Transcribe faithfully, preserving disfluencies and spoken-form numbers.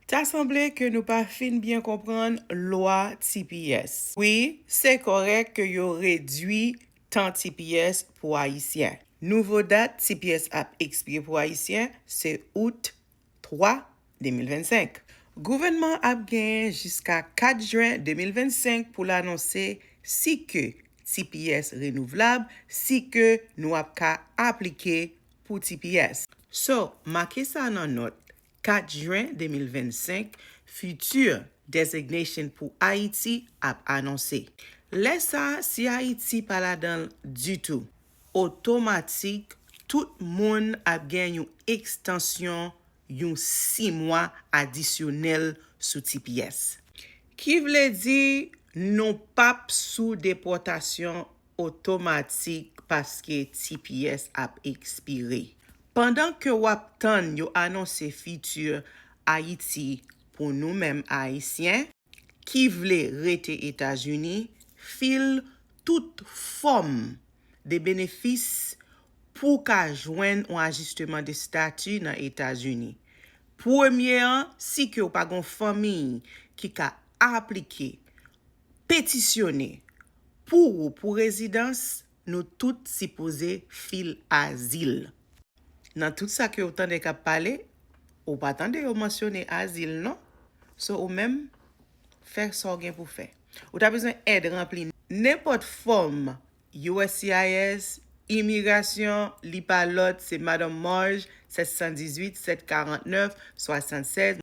Ta sanble ke nou pa fin byen konprann lwa T P S. Wi, se kòrèk ke yo redwi tan T P S pou Ayisyen. Nouvo dat T P S ap ekspire pou Ayisyen se out twa, de mil vennsenk. Gouvènman ap genyen jiska kat jen de mil vennsenk pou l anonse si ke T P S renouvlab, si ke nou ap ka aplike pou T P S. So, make sa nan nòt, kat jen de mil vennsenk, future designation pou Ayiti ap anonse. Lè sa, si Ayiti pa ladan l ditou, otomatik, tout moun ap gen yon ekstansyon yon sis mwa adisyonèl sou T P S. Ki vle di nou p ap sou depòtasyon otomatik paske T P S ap ekspire. Pandan ke w ap tann yo anonse future Ayiti pou nou menm Ayisyen ki vle rete Etazini, fil tout fòm de benefis pou w ka jwenn yon ajisteman de stati nan Etazini. Premye an, si ke w pa gen yon fanmi ki ka aplike, petisyone pou ou pou rezidans, nou tout sipoze fil azil. Nan tout sa ke w tande k ap pale, ou pa tande yo mansyone azil non. So ou menm, fè sa w gen pou fè. Ou ta bezwen èd ranpli nenpòt fòm U S C I S, imigrasyon, li pa lòt, se Madanm Marge, sèt san dizuit, sèt karant nèf, swasannsèz.